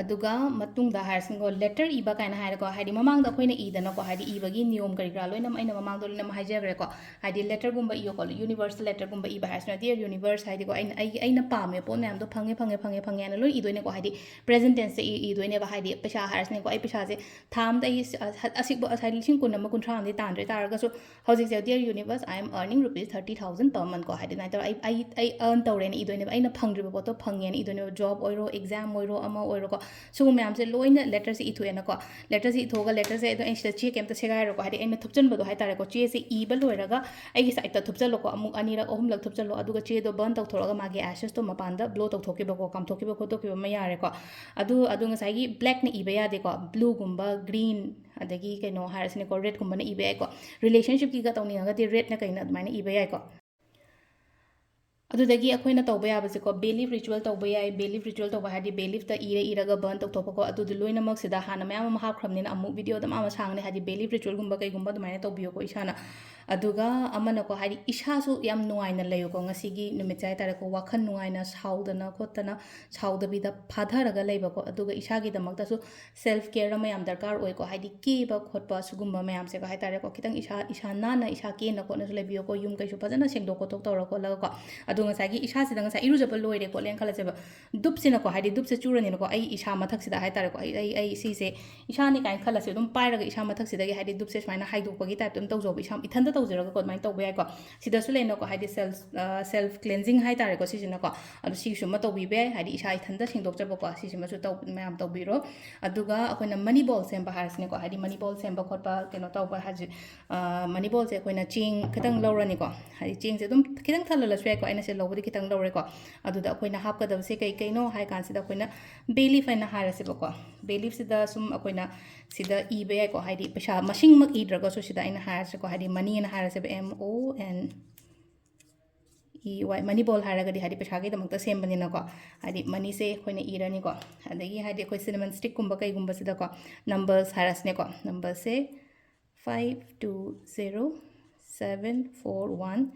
ꯑꯗꯨꯒ ꯃꯇꯨꯡꯗ ꯍꯥꯏꯔꯁꯤꯅꯦꯀꯣ, ꯂꯦꯇꯔ ꯏꯕ ꯀꯥꯏꯅ ꯍꯥꯏꯔꯦꯀꯣ, ꯍꯥꯏꯗꯤ ꯃꯃꯥꯡꯗ ꯑꯩꯈꯣꯏꯅ ꯏꯗꯅꯀꯣ, ꯍꯥꯏꯗꯤ ꯏꯕꯒꯤ ꯅꯤꯌꯣꯝ ꯀꯔꯤ ꯀꯔꯥ ꯂꯣꯏꯅꯃꯛ ꯑꯩꯅ ꯃꯃꯥꯡꯗ ꯂꯣꯏꯅꯃꯛ ꯍꯥꯏꯖꯈ꯭ꯔꯦꯀꯣ꯫ ꯍꯥꯏꯗꯤ ꯂꯦꯇꯔꯒꯨꯝꯕ ꯏꯌꯣꯀꯣ, ꯌꯨꯅꯤꯚꯔꯁꯇ ꯂꯦꯇꯔꯒꯨꯝꯕ ꯏꯕ ꯍꯥꯏꯔꯁꯤꯅ, "Dear Universe" ꯍꯥꯏꯗꯤꯀꯣ, ꯑꯩꯅ ꯑꯩꯒꯤ, ꯑꯩꯅ ꯄꯥꯝꯃꯦ ꯄꯣꯠ ꯃꯌꯥꯝꯗꯣ ꯐꯪꯉꯦ, ꯐꯪꯉꯦ, ꯐꯪꯉꯦ, ꯐꯪꯉꯦ ꯍꯥꯏꯅ ꯂꯣꯏ ꯏꯗꯣꯏꯅꯦꯀꯣ꯫ ꯍꯥꯏꯗꯤ ꯄ꯭ꯔꯦꯖꯦꯟ ꯇꯦꯟꯁꯇ ꯏ-, ꯏꯗꯣꯏꯅꯦꯕ꯫ ꯍꯥꯏꯗꯤ ꯄꯩꯁꯥ ꯍꯥꯏꯔꯁꯤꯅꯦꯀꯣ, ꯑꯩ ꯄꯩꯁꯥꯁꯦ ꯊꯥ ꯑꯃꯗ ꯑꯩ ꯑꯁ-, ꯑꯁ-, ꯑꯁꯤꯕ-, ꯍꯥꯏꯗꯤ ꯂꯤꯁꯤꯡ ꯀꯨꯟ ꯑꯃ, ꯀꯨꯟꯊ꯭ꯔꯥ ꯑꯃꯗꯤ ꯇꯥꯟꯗ꯭ꯔꯦ ꯇꯥꯔꯒꯁꯨ, ꯍꯧꯖꯤꯛꯁꯦ, "Dear Universe, I am earning rupees thirty thousand per month" ꯀꯣ, ꯍꯥꯏꯗꯤ ꯑꯗꯨꯃꯥꯏꯅ ꯇꯧꯔꯒ ꯑꯩ, ꯑꯩ, ꯑꯩ earn ꯇꯧꯔꯦꯅ ꯏꯗꯣꯏꯅꯦꯕ꯫ ꯑꯩꯅ ꯐꯪꯗ꯭ꯔꯤꯕ ꯄꯣꯠꯇꯣ ꯐꯪꯉꯦꯅ ꯏꯗꯣꯏꯅꯦꯕ꯫ ꯖꯣꯕ ꯑꯣꯏꯔꯣ, ꯑꯦꯛꯖꯥꯝ ꯑꯣꯏꯔꯣ, ꯑꯃ ꯑꯣꯏꯔꯣꯀꯣ, ꯁꯤꯒꯨꯝꯕ ꯃꯌꯥꯝꯁꯦ ꯂꯣꯏꯅ ꯂꯦꯇꯔꯁꯦ ꯏꯊꯣꯛꯑꯦꯅꯀꯣ꯫ ꯂꯦꯇꯔꯁꯦ ꯏꯊꯣꯛꯑꯒ, ꯂꯦꯇꯔꯁꯦ ꯑꯗꯣ ꯑꯩ ꯁꯤꯗ ꯆꯦ ꯀꯩꯝꯇ ꯁꯦꯒꯥꯏꯔꯣꯏꯀꯣ, ꯍꯥꯏꯗꯤ ꯑꯩꯅ ꯊꯨꯞꯆꯟꯕꯗꯣ ꯍꯥꯏꯇꯥꯔꯦꯀꯣ꯫ ꯆꯦꯁꯦ ꯏꯕ ꯂꯣꯏꯔꯒ ꯑꯩꯒꯤ ꯁꯥꯏꯠꯇ ꯊꯨꯞꯆꯜꯂꯣꯀꯣ, ꯑꯃꯨꯛ ꯑꯅꯤꯔꯛ, ꯑꯍꯨꯝꯂꯛ ꯊꯨꯞꯆꯜꯂꯣ, ꯑꯗꯨꯒ ꯆꯦꯗꯣ ꯕꯔꯟ ꯇꯧꯊꯣꯛꯑꯒ ꯃꯥꯒꯤ ꯑꯦꯁꯦꯁꯇꯣ ꯃꯄꯥꯟꯗ ꯕ꯭ꯂꯣ ꯇꯧꯊꯣꯛꯈꯤꯕꯀꯣ, ꯀꯥꯝꯊꯣꯛꯈꯤꯕ ꯈꯣꯠꯇꯣꯛꯈꯤꯕ ꯑꯃ ꯌꯥꯔꯦꯀꯣ꯫ ꯑꯗꯨ, ꯑꯗꯨ ꯉꯁꯥꯏꯒꯤ ꯕ꯭ꯂꯦꯛꯅ ꯏꯕ ꯌꯥꯗꯦꯀꯣ, ꯕ꯭ꯂꯨꯒꯨꯝꯕ, ꯒ꯭ꯔꯤꯟ, ꯑꯗꯒꯤ ꯀꯩꯅꯣ ꯍꯥꯏꯔꯁꯤꯅꯦꯀꯣ, ꯔꯦꯗꯀꯨꯝꯕꯅ ꯏꯕ ꯌꯥꯏꯀꯣ꯫ ꯔꯤꯂꯦꯁꯟꯁꯤꯞꯀꯤꯒ ꯇꯧꯅꯤꯡꯉꯒꯗꯤ ꯔꯦꯗꯅ ꯀꯩꯅ ꯑꯗꯨꯃꯥꯏꯅ ꯏꯕ ꯌꯥꯏꯀꯣ꯫ ꯑꯗꯨꯗꯒꯤ ꯑꯩꯈꯣꯏꯅ ꯇꯧꯕ ꯌꯥꯕꯁꯦꯀꯣ, ꯕꯦꯂꯤꯐ ꯔꯤꯆꯨꯋꯦꯜ ꯇꯧꯕ ꯌꯥꯏ꯫ ꯕꯦꯂꯤꯐ ꯔꯤꯆꯨꯋꯦꯜ ꯇꯧꯕ ꯍꯥꯏꯗꯤ ꯕꯦꯂꯤꯐꯇ ꯏꯔ ꯏꯔꯒ ꯕꯔꯟ ꯇꯧꯊꯣꯛꯄꯀꯣ꯫ ꯑꯗꯨꯗ ꯂꯣꯏꯅꯃꯛꯁꯤꯗ ꯍꯥꯟꯅ ꯃꯌꯥꯝ ꯑꯃ ꯍꯥꯞꯈ꯭ꯔꯕꯅꯤꯅ ꯑꯃꯨꯛ ꯚꯤꯗꯤꯑꯣꯗ ꯃꯌꯥꯝ ꯑꯃ ꯁꯥꯡꯉꯅꯤ, ꯍꯥꯏꯗꯤ ꯕꯦꯂꯤꯐ ꯔꯤꯆꯨꯋꯦꯜꯒꯨꯝꯕ ꯀꯩꯒꯨꯝꯕ ꯑꯗꯨꯃꯥꯏꯅ ꯇꯧꯕꯤꯌꯨꯀꯣ ꯏꯁꯥꯅ꯫ ꯑꯗꯨꯒ ꯑꯃꯅꯀꯣ, ꯍꯥꯏꯗꯤ ꯏꯁꯥꯁꯨ ꯌꯥꯝ ꯅꯨꯡꯉꯥꯏꯅ ꯂꯩꯌꯨꯀꯣ ꯉꯁꯤꯒꯤ ꯅꯨꯃꯤꯠꯁꯦ ꯍꯥꯏꯇꯥꯔꯦꯀꯣ꯫ ꯋꯥꯈꯜ ꯅꯨꯡꯉꯥꯏꯅ, ꯁꯥꯎꯗꯅ ꯈꯣꯠꯇꯅ, ꯁꯥꯎꯗꯕꯤꯗ ꯐꯥꯊꯔꯒ ꯂꯩꯕꯀꯣ꯫ ꯑꯗꯨꯒ ꯏꯁꯥꯒꯤꯗꯃꯛꯇꯁꯨ ꯁꯦꯜꯐ ꯀꯦꯌꯔ ꯑꯃ ꯌꯥꯝ ꯗꯔꯀꯥꯔ ꯑꯣꯏꯀꯣ, ꯍꯥꯏꯗꯤ ꯀꯦꯕ ꯈꯣꯠꯄ ꯁꯤꯒꯨꯝꯕ ꯃꯌꯥꯝꯁꯦꯀꯣ ꯍꯥꯏꯇꯥꯔꯦꯀꯣ꯫ ꯈꯤꯇꯪ ꯏꯁꯥ, ꯏꯁꯥ ꯅꯥꯟꯅ, ꯏꯁꯥ ꯀꯦꯅ ꯈꯣꯠꯅꯁꯨ ꯂꯩꯕꯤꯌꯨꯀꯣ꯫ ꯌꯨꯝ ꯀꯩꯁꯨ ꯐꯖꯅ ꯁꯦꯡꯗꯣꯛ ꯈꯣꯠꯇꯣꯛ ꯇꯧꯔ ꯈꯣꯠꯂꯒꯀꯣ꯫ ꯑꯗꯣ ꯉꯁꯥꯏꯒꯤ ꯏꯁꯥꯁꯤꯗ ꯉꯁꯥꯏ ꯏꯔꯨꯖꯕ ꯂꯣꯏꯔꯦ ꯈꯣꯠꯂꯦꯅ ꯈꯜꯂꯁꯦꯕ, ꯙꯨꯞꯁꯤꯅꯀꯣ, ꯍꯥꯏꯗꯤ ꯙꯨꯞꯁꯦ ꯆꯨꯔꯅꯤꯅꯀꯣ, ꯑꯩ ꯏꯁꯥ ꯃꯊꯛꯁꯤꯗ ꯍꯥꯏꯇꯥꯔꯦꯀꯣ, ꯑꯩ, ꯑꯩ, ꯑꯩ ꯁꯤꯁꯦ ꯏꯁꯥꯅꯤ ꯀꯥꯏꯅ ꯈꯜꯂꯁꯦ, ꯑꯗꯨꯝ ꯄꯥꯏꯔꯒ ꯏꯁꯥ ꯃꯊꯛꯁꯤꯗꯒꯤ ꯍꯥꯏꯗꯤ ꯙꯨꯞꯁꯦ ꯁꯨꯃꯥꯏꯅ ꯍꯥꯏꯗꯣꯛꯄꯒꯤ ꯇꯥꯏꯞꯇ ꯑꯗꯨꯝ ꯇꯧꯖꯧꯕ, ꯏꯁꯥ ꯏꯊꯟꯇ ꯇꯧꯖꯔꯒꯀꯣ ꯑꯗꯨꯃꯥꯏꯅ ꯇꯧꯕ ꯌꯥꯏꯀꯣ꯫ ꯁꯤꯗꯁꯨ ꯂꯩꯅꯀꯣ, ꯍꯥꯏꯗꯤ ꯁꯦꯜꯐ, ꯁꯦꯜꯐ ꯀ꯭ꯂꯦꯟꯖꯤꯡ ꯍꯥꯏꯇꯥꯔꯦꯀꯣ ꯁꯤꯁꯤꯅꯀꯣ꯫ ꯑꯗꯣ ꯁꯤꯒꯤꯁꯨ ꯑꯃ ꯇꯧꯕꯤꯕ ꯌꯥꯏ, ꯍꯥꯏꯗꯤ ꯏꯁꯥ ꯏꯊꯟꯇ ꯁꯦꯡꯗꯣꯛꯆꯕꯀꯣ꯫ ꯁꯤꯁꯤꯃꯁꯨ ꯇꯧ-, ꯃꯌꯥꯝ ꯇꯧꯕꯤꯔꯣ꯫ ꯑꯗꯨꯒ ꯑꯩꯈꯣꯏꯅ ꯃꯅꯤ ꯕꯣꯜ ꯁꯦꯝꯕ ꯍꯥꯏꯔꯁꯤꯅꯦꯀꯣ, ꯍꯥꯏꯗꯤ ꯃꯅꯤ ꯕꯣꯜ ꯁꯦꯝꯕ ꯈꯣꯠꯄ ꯀꯩꯅꯣ ꯇꯧꯕ ꯍꯥꯏꯁꯦ, ꯑ, ꯃꯅꯤ ꯕꯣꯜꯁꯦ ꯑꯩꯈꯣꯏꯅ ꯆꯦꯡ ꯈꯤꯇꯪ ꯂꯧꯔꯅꯤꯀꯣ꯫ ꯍꯥꯏꯗꯤ ꯆꯦꯡꯁꯦ ꯑꯗꯨꯝ ꯈꯤꯇꯪ ꯊꯜꯍꯜꯂꯁꯨ ꯌꯥꯏꯀꯣ, ꯑꯩꯅ ꯁꯤ ꯂꯧꯕꯗꯤ ꯈꯤꯇꯪ ꯂꯧꯔꯦꯀꯣ꯫ ꯑꯗꯨꯗ ꯑꯩꯈꯣꯏꯅ ꯍꯥꯞꯀꯗꯕꯁꯦ ꯀꯩ ꯀꯩꯅꯣ ꯍꯥꯏ ꯀꯥꯟꯁꯤꯗ ꯑꯩꯈꯣꯏꯅ ꯕꯦ ꯂꯤꯐ ꯍꯥꯏꯅ ꯍꯥꯏꯔꯁꯦꯕꯀꯣ꯫ ꯕꯦ ꯂꯤꯐꯁꯤꯗ ꯁꯨꯝ ꯑꯩꯈꯣꯏꯅ ꯁꯤꯗ ꯏꯕ ꯌꯥꯏꯀꯣ, ꯍꯥꯏꯗꯤ ꯄꯩꯁꯥ ꯃꯁꯤꯡꯃꯛ ꯏꯗ꯭ꯔꯒꯁꯨ ꯁꯤꯗ ꯑꯩꯅ ꯍꯥꯏꯔꯁꯦꯀꯣ, ꯍꯥꯏꯗꯤ ꯃꯅꯤ ꯑꯅ ꯍꯥꯏꯔꯁꯦꯕ, ꯑꯦꯝ ꯑꯣ ꯑꯦꯟ ꯏ ꯋꯥꯏ, ꯃꯅꯤ ꯕꯣꯜ ꯍꯥꯏꯔꯒꯗꯤ ꯍꯥꯏꯗꯤ ꯄꯩꯁꯥꯒꯤꯗꯃꯛꯇ ꯁꯦꯝꯕꯅꯤꯅꯀꯣ, ꯍꯥꯏꯗꯤ ꯃꯅꯤꯁꯦ ꯑꯩꯈꯣꯏꯅ ꯏꯔꯅꯤꯀꯣ꯫ ꯑꯗꯒꯤ ꯍꯥꯏꯗꯤ ꯑꯩꯈꯣꯏ ꯁꯤꯅꯃꯟ ꯁ꯭ꯇꯤꯛꯀꯨꯝꯕ ꯀꯩꯒꯨꯝꯕꯁꯤꯗꯀꯣ, ꯅꯝꯕꯔꯁ ꯍꯥꯏꯔꯁꯤꯅꯦꯀꯣ, ꯅꯝꯕꯔꯁꯦ five two zero seven four one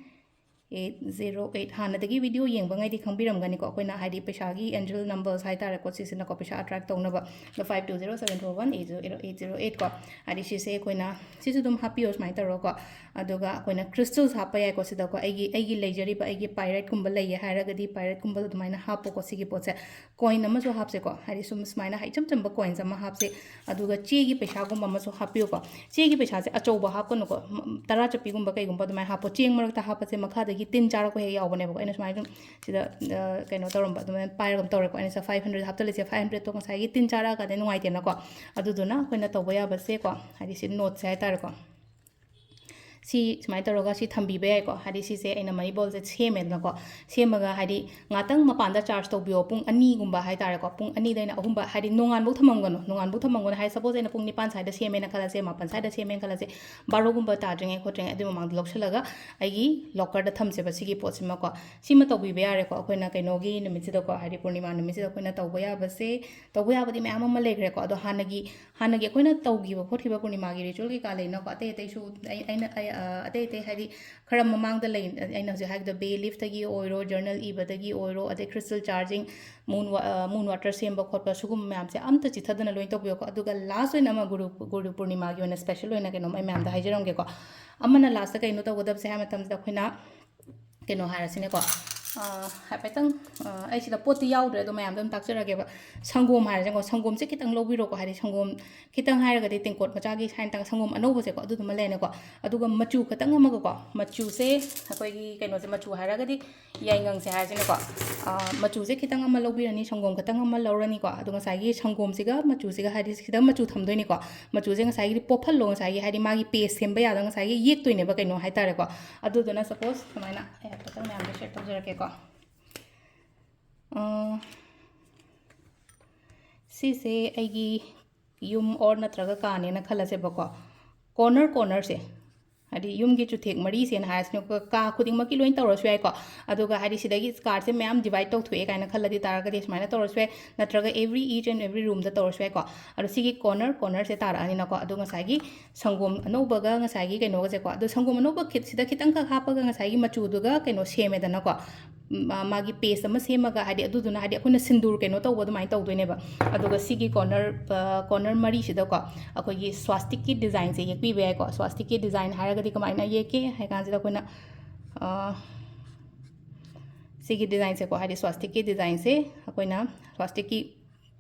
eight zero eight꯫ ꯍꯥꯟꯅꯗꯒꯤ ꯚꯤꯗꯤꯑꯣ ꯌꯦꯡꯕꯉꯩꯗꯤ ꯈꯪꯕꯤꯔꯝꯒꯅꯤꯀꯣ, ꯑꯩꯈꯣꯏꯅ ꯍꯥꯏꯗꯤ ꯄꯩꯁꯥꯒꯤ ꯑꯦꯟꯖꯦꯜ ꯅꯝꯕꯔꯁ ꯍꯥꯏꯇꯥꯔꯦꯀꯣ, ꯁꯤꯁꯤꯅꯀꯣ ꯄꯩꯁꯥ ꯑꯦꯇ꯭ꯔꯦꯛ ꯇꯧꯅꯕ꯫ ꯑꯗꯣ five two zero seven four one eight zero eight zero eight ꯀꯣ, ꯍꯥꯏꯗꯤ ꯁꯤꯁꯦ ꯑꯩꯈꯣꯏꯅ ꯁꯤꯁꯨ ꯑꯗꯨꯝ ꯍꯥꯞꯄꯤꯌꯣ ꯁꯨꯃꯥꯏꯅ ꯇꯧꯔꯒꯀꯣ꯫ ꯑꯗꯨꯒ ꯑꯩꯈꯣꯏꯅ ꯀ꯭ꯔꯤꯁꯇꯜꯁ ꯍꯥꯞꯄ ꯌꯥꯏꯀꯣ ꯁꯤꯗꯀꯣ꯫ ꯑꯩꯒꯤ, ꯑꯩꯒꯤ ꯂꯩꯖꯔꯤꯕ ꯑꯩꯒꯤ ꯄꯥꯏꯔꯦꯠꯀꯨꯝꯕ ꯂꯩꯌꯦ ꯍꯥꯏꯔꯒꯗꯤ ꯄꯥꯏꯔꯦꯠꯀꯨꯝꯕꯗꯣ ꯑꯗꯨꯃꯥꯏꯅ ꯍꯥꯞꯄꯣꯀꯣ ꯁꯤꯒꯤ ꯄꯣꯠꯁꯦ꯫ ꯀꯣꯏꯟ ꯑꯃꯁꯨ ꯍꯥꯞꯁꯦꯀꯣ, ꯍꯥꯏꯗꯤ ꯁꯨꯝ ꯁꯨꯃꯥꯏꯅ ꯏꯆꯝ ꯆꯝꯕ ꯀꯣꯏꯟꯁ ꯑꯃ ꯍꯥꯞꯁꯦ꯫ ꯑꯗꯨꯒ ꯆꯦꯒꯤ ꯄꯩꯁꯥꯒꯨꯝꯕ ꯑꯃꯁꯨ ꯍꯥꯞꯄꯤꯌꯨꯀꯣ꯫ ꯆꯦꯒꯤ ꯄꯩꯁꯥꯁꯦ ꯑꯆꯧꯕ ꯍꯥꯞꯀꯅꯨꯀꯣ, ꯃ-, ꯇꯔꯥ ꯆꯠꯄꯤꯒꯨꯝꯕ ꯀꯩꯒꯨꯝꯕ ꯑꯗꯨꯃꯥꯏꯅ ꯍꯥꯞꯄꯣ꯫ ꯆꯦꯡ ꯃꯔꯛꯇ ꯍꯥꯞꯄꯁꯦ ꯃꯈꯥꯗꯒꯤ ꯇꯤꯟ ꯆꯥꯔꯛꯄ ꯍꯦꯛ ꯌꯥꯎꯕꯅꯦꯕꯀꯣ꯫ ꯑꯩꯅ ꯁꯨꯃꯥꯏꯅ ꯁꯨꯝ ꯁꯤꯗ, ꯑ, ꯀꯩꯅꯣ ꯇꯧꯔꯝꯕ, ꯑꯗꯨꯃꯥꯏꯅ ꯄꯥꯏꯔꯒ ꯑꯃ ꯇꯧꯔꯦꯀꯣ꯫ ꯑꯩꯅ ꯁꯤꯗ five hundred ꯍꯥꯞꯆꯜꯂꯤꯁꯦ, five hundredꯇꯣ ꯉꯁꯥꯏꯒꯤ ꯇꯤꯟ ꯆꯥꯔꯛꯑꯀꯥꯟꯗ ꯅꯨꯡꯉꯥꯏꯇꯦꯅꯀꯣ꯫ ꯑꯗꯨꯗꯨꯅ ꯑꯩꯈꯣꯏꯅ ꯇꯧꯕ ꯌꯥꯕꯁꯦꯀꯣ, ꯍꯥꯏꯗꯤ ꯁꯤ ꯅꯣꯠꯁꯦ ꯍꯥꯏꯇꯥꯔꯦꯀꯣ, ꯁꯤ ꯁꯨꯃꯥꯏꯅ ꯇꯧꯔꯒ ꯁꯤ ꯊꯝꯕꯤꯕ ꯌꯥꯏꯀꯣ꯫ ꯍꯥꯏꯗꯤ ꯁꯤꯁꯦ ꯑꯩꯅ ꯃꯅꯤ ꯕꯣꯜꯁꯦ ꯁꯦꯝꯃꯦꯗꯅꯀꯣ꯫ ꯁꯦꯝꯃꯒ ꯍꯥꯏꯗꯤ ꯉꯥꯛꯇꯪ ꯃꯄꯥꯟꯗ ꯆꯥꯔꯖ ꯇꯧꯕꯤꯌꯣ, ꯄꯨꯡ ꯑꯅꯤꯒꯨꯝꯕ ꯍꯥꯏꯇꯥꯔꯦꯀꯣ, ꯄꯨꯡ ꯑꯅꯤꯗꯩꯅ ꯑꯍꯨꯝꯕ, ꯍꯥꯏꯗꯤ ꯅꯣꯡꯉꯥꯟꯕꯧ ꯊꯝꯃꯝꯒꯅꯨ꯫ ꯅꯣꯡꯉꯥꯟꯕꯧ ꯊꯝꯃꯝꯒꯅꯨ ꯍꯥꯏ, ꯁꯄꯣꯁ ꯑꯩꯅ ꯄꯨꯡ ꯅꯤꯄꯥꯟ ꯁ꯭ꯋꯥꯏꯗ ꯁꯦꯝꯃꯦꯅ ꯈꯜꯂꯁꯦ, ꯃꯥꯄꯟ ꯁ꯭ꯋꯥꯏꯗ ꯁꯦꯝꯃꯦꯅ ꯈꯜꯂꯁꯦ, ꯕꯥꯔꯣꯒꯨꯝꯕ ꯇꯥꯗ꯭ꯔꯤꯉꯩ ꯈꯣꯠꯇ꯭ꯔꯤꯉꯩ ꯑꯗꯨꯏ ꯃꯃꯥꯡꯗ ꯂꯧꯁꯤꯜꯂꯒ ꯑꯩꯒꯤ ꯂꯣꯀꯔꯗ ꯊꯝꯁꯦꯕ ꯁꯤꯒꯤ ꯄꯣꯠꯁꯤꯃꯀꯣ꯫ ꯁꯤꯃ ꯇꯧꯕꯤꯕ ꯌꯥꯔꯦꯀꯣ꯫ ꯑꯩꯈꯣꯏꯅ ꯀꯩꯅꯣꯒꯤ ꯅꯨꯃꯤꯠꯁꯤꯗꯀꯣ, ꯍꯥꯏꯗꯤ ꯄꯨꯔꯅꯤꯃꯥ ꯅꯨꯃꯤꯠꯁꯤꯗ ꯑꯩꯈꯣꯏꯅ ꯇꯧꯕ ꯌꯥꯕꯁꯦ, ꯇꯧꯕ ꯌꯥꯕꯗꯤ ꯃꯌꯥꯝ ꯑꯃ ꯂꯩꯈ꯭ꯔꯦꯀꯣ꯫ ꯑꯗꯣ ꯍꯥꯟꯅꯒꯤ ꯍꯥꯟꯅꯒꯤ ꯑꯩꯈꯣꯏꯅ ꯇꯧꯈꯤꯕ ꯈꯣꯠꯈꯤꯕ ꯄꯨꯔꯅꯤꯃꯥꯒꯤ ꯔꯤꯆꯨꯋꯦꯜ ꯀꯩꯀꯥ ꯂꯩꯅꯀꯣ, ꯑꯇꯩ ꯑꯇꯩꯁꯨ ꯑꯩ, ꯑꯩꯅ, ꯑꯩ, ꯑ, ꯑꯇꯩ ꯑꯇꯩ ꯍꯥꯏꯗꯤ ꯈꯔ ꯃꯃꯥꯡꯗ ꯂꯩ, ꯑꯩꯅ ꯍꯧꯖꯤꯛ ꯍꯥꯏꯈꯤꯕꯗꯣ ꯕꯦ ꯂꯤꯐꯇꯒꯤ ꯑꯣꯏꯔꯣ, ꯖꯔꯅꯦꯜ ꯏꯕꯗꯒꯤ ꯑꯣꯏꯔꯣ, ꯑꯗꯩ ꯀ꯭ꯔꯤꯁꯇꯦꯜ ꯆꯥꯔꯖꯤꯡ, ꯃꯨꯟ ꯋꯥ-, ꯑ, ꯃꯨꯟ ꯋꯥꯇꯔ ꯁꯦꯝꯕ ꯈꯣꯠꯄ, ꯁꯤꯒꯨꯝꯕ ꯃꯌꯥꯝꯁꯦ ꯑꯝꯇ ꯆꯤꯠꯊꯗꯅ ꯂꯣꯏꯅ ꯇꯧꯕꯤꯌꯣꯀꯣ꯫ ꯑꯗꯨꯒ ꯂꯥꯁ ꯑꯣꯏꯅ ꯑꯃ ꯒꯨꯔꯨ, ꯒꯨꯔꯨ ꯄꯨꯔꯅꯤꯃꯥꯒꯤ ꯑꯣꯏꯅ ꯁ꯭ꯄꯦꯁꯦꯜ ꯑꯣꯏꯅ ꯀꯩꯅꯣꯝ ꯑꯩ ꯃꯌꯥꯝꯗ ꯍꯥꯏꯖꯔꯝꯒꯦꯀꯣ꯫ ꯑꯃꯅ ꯂꯥꯁꯇ ꯀꯩꯅꯣ ꯇꯧꯒꯗꯕꯁꯦ ꯍꯥꯏ ꯃꯇꯝꯁꯤꯗ ꯑꯩꯈꯣꯏꯅ ꯀꯩꯅꯣ ꯍꯥꯏꯔꯁꯤꯅꯦꯀꯣ, ꯑ, ꯍꯥꯏꯐꯦꯠꯇꯪ, ꯑ, ꯑꯩ ꯁꯤꯗ ꯄꯣꯠꯇꯤ ꯌꯥꯎꯗ꯭ꯔꯦ, ꯑꯗꯣ ꯃꯌꯥꯝꯗ ꯑꯗꯨꯝ ꯇꯥꯛꯆꯔꯒꯦꯕ꯫ ꯁꯪꯒꯣꯝ ꯍꯥꯏꯔꯁꯦꯀꯣ, ꯁꯪꯒꯣꯝꯁꯦ ꯈꯤꯇꯪ ꯂꯧꯕꯤꯔꯣꯀꯣ, ꯍꯥꯏꯗꯤ ꯁꯪꯒꯣꯝ ꯈꯤꯇꯪ ꯍꯥꯏꯔꯒꯗꯤ ꯇꯦꯡꯀꯣꯠ ꯃꯆꯥꯒꯤ ꯁꯥꯏꯟ ꯇꯥꯡ ꯁꯪꯒꯣꯝ ꯑꯅꯧꯕꯁꯦꯀꯣ, ꯑꯗꯨꯗꯨꯃ ꯂꯩꯔꯦꯀꯣ꯫ ꯑꯗꯨꯒ ꯃꯆꯨ ꯈꯤꯇꯪ ꯑꯃꯒꯀꯣ, ꯃꯆꯨꯁꯦ ꯑꯩꯈꯣꯏꯒꯤ ꯀꯩꯅꯣꯁꯦ, ꯃꯆꯨ ꯍꯥꯏꯔꯒꯗꯤ ꯌꯥꯏꯉꯪꯁꯦ ꯍꯥꯏꯔꯁꯤꯅꯦꯀꯣ꯫ ꯑ, ꯃꯆꯨꯁꯦ ꯈꯤꯇꯪ ꯑꯃ ꯂꯧꯕꯤꯔꯅꯤ, ꯁꯪꯒꯣꯝ ꯈꯤꯇꯪ ꯑꯃ ꯂꯧꯔꯅꯤꯀꯣ꯫ ꯑꯗꯣ ꯉꯁꯥꯏꯒꯤ ꯁꯪꯒꯣꯝꯁꯤꯒ ꯃꯆꯨꯁꯤꯒ ꯍꯥꯏꯗꯤ ꯈꯤꯇꯪ ꯃꯆꯨ ꯊꯝꯗꯣꯏꯅꯤꯀꯣ꯫ ꯃꯆꯨꯁꯦ ꯉꯁꯥꯏꯒꯤꯗꯤ ꯄꯣꯞꯍꯜꯂꯣ, ꯉꯁꯥꯏꯒꯤ ꯍꯥꯏꯗꯤ ꯃꯥꯒꯤ ꯄꯦꯁ ꯁꯦꯝꯕ ꯌꯥꯗ ꯉꯁꯥꯏꯒꯤ ꯌꯦꯛꯇꯣꯏꯅꯦꯕ ꯀꯩꯅꯣ ꯍꯥꯏꯇꯥꯔꯦꯀꯣ꯫ ꯑꯗꯨꯗꯨꯅ ꯁꯄꯣꯁ ꯁꯨꯃꯥꯏꯅ ꯑꯩ ꯍꯥꯏꯐꯦꯠꯇꯪ ꯃꯌꯥꯝꯗ ꯁꯦꯌꯔ ꯇꯧꯖꯔꯛꯀꯦꯀꯣ꯫ ꯑ, ꯁꯤꯁꯦ ꯑꯩꯒꯤ ꯌꯨꯝ ꯑꯣꯔ ꯅꯠꯇ꯭ꯔꯒ ꯀꯥꯅꯦꯅ ꯈꯜꯂꯁꯦꯕꯀꯣ꯫ ꯀꯣꯔꯅꯔ ꯀꯣꯔꯅꯔꯁꯦ, ꯍꯥꯏꯗꯤ ꯌꯨꯝꯒꯤ ꯆꯨꯊꯦꯛ ꯃꯔꯤꯁꯦꯅ ꯍꯥꯏꯔꯁꯤꯅꯦ, ꯀꯥ ꯈꯨꯗꯤꯡꯃꯛꯀꯤ ꯂꯣꯏꯅ ꯇꯧꯔꯁꯨ ꯌꯥꯏꯀꯣ꯫ ꯑꯗꯨꯒ ꯍꯥꯏꯗꯤ ꯁꯤꯗꯒꯤ ꯀꯥꯔꯠꯁꯦ ꯃꯌꯥꯝ ꯗꯤꯚꯥꯏꯠ ꯇꯧꯊꯣꯛꯑꯦ ꯀꯥꯏꯅ ꯈꯜꯂꯗꯤ ꯇꯥꯔꯒꯗꯤ ꯁꯨꯃꯥꯏꯅ ꯇꯧꯔꯁꯨ ꯌꯥꯏ, ꯅꯠꯇ꯭ꯔꯒ every each and every roomꯗ ꯇꯧꯔꯁꯨ ꯌꯥꯏꯀꯣ꯫ ꯑꯗꯣ ꯁꯤꯒꯤ ꯀꯣꯔꯅꯔ ꯀꯣꯔꯅꯔꯁꯦ ꯇꯥꯔꯛꯑꯅꯤꯅꯀꯣ꯫ ꯑꯗꯣ ꯉꯁꯥꯏꯒꯤ ꯁꯪꯒꯣꯝ ꯑꯅꯧꯕꯒ ꯉꯁꯥꯏꯒꯤ ꯀꯩꯅꯣꯒꯁꯦꯀꯣ, ꯑꯗꯣ ꯁꯪꯒꯣꯝ ꯑꯅꯧꯕ ꯈꯤꯠꯁꯤꯗ ꯈꯤꯇꯪꯈꯛ ꯍꯥꯞꯄꯒ ꯉꯁꯥꯏꯒꯤ ꯃꯆꯨꯗꯨꯒ ꯀꯩꯅꯣ ꯁꯦꯝꯃꯦꯗꯅꯀꯣ꯫ ꯃꯥ-, ꯃꯥꯒꯤ ꯄꯦꯁ ꯑꯃ ꯁꯦꯝꯃꯒ, ꯍꯥꯏꯗꯤ ꯑꯗꯨꯗꯨꯅ, ꯍꯥꯏꯗꯤ ꯑꯩꯈꯣꯏꯅ ꯁꯤꯟꯗꯨꯔ ꯀꯩꯅꯣ ꯇꯧꯕ ꯑꯗꯨꯃꯥꯏꯅ ꯇꯧꯗꯣꯏꯅꯦꯕ꯫ ꯑꯗꯨꯒ ꯁꯤꯒꯤ ꯀꯣꯔꯅꯔ, ꯑ, ꯀꯣꯔꯅꯔ ꯃꯔꯤꯁꯤꯗꯀꯣ ꯑꯩꯈꯣꯏꯒꯤ ꯁ꯭ꯋꯥꯁꯇꯤꯛꯀꯤ ꯗꯤꯖꯥꯏꯟꯁꯦ ꯌꯦꯛꯄꯤꯕ ꯌꯥꯏꯀꯣ꯫ ꯁ꯭ꯋꯥꯁꯇꯤꯛꯀꯤ ꯗꯤꯖꯥꯏꯟ ꯍꯥꯏꯔꯒꯗꯤ ꯀꯃꯥꯏꯅ ꯌꯦꯛꯀꯦ ꯍꯥꯏ ꯀꯥꯟꯁꯤꯗ ꯑꯩꯈꯣꯏꯅ, ꯑ, ꯁꯤꯒꯤ ꯗꯤꯖꯥꯏꯟꯁꯦꯀꯣ, ꯍꯥꯏꯗꯤ ꯁ꯭ꯋꯥꯁꯇꯤꯛꯀꯤ ꯗꯤꯖꯥꯏꯟꯁꯦ ꯑꯩꯈꯣꯏꯅ ꯁ꯭ꯋꯥꯁꯇꯤꯛꯀꯤ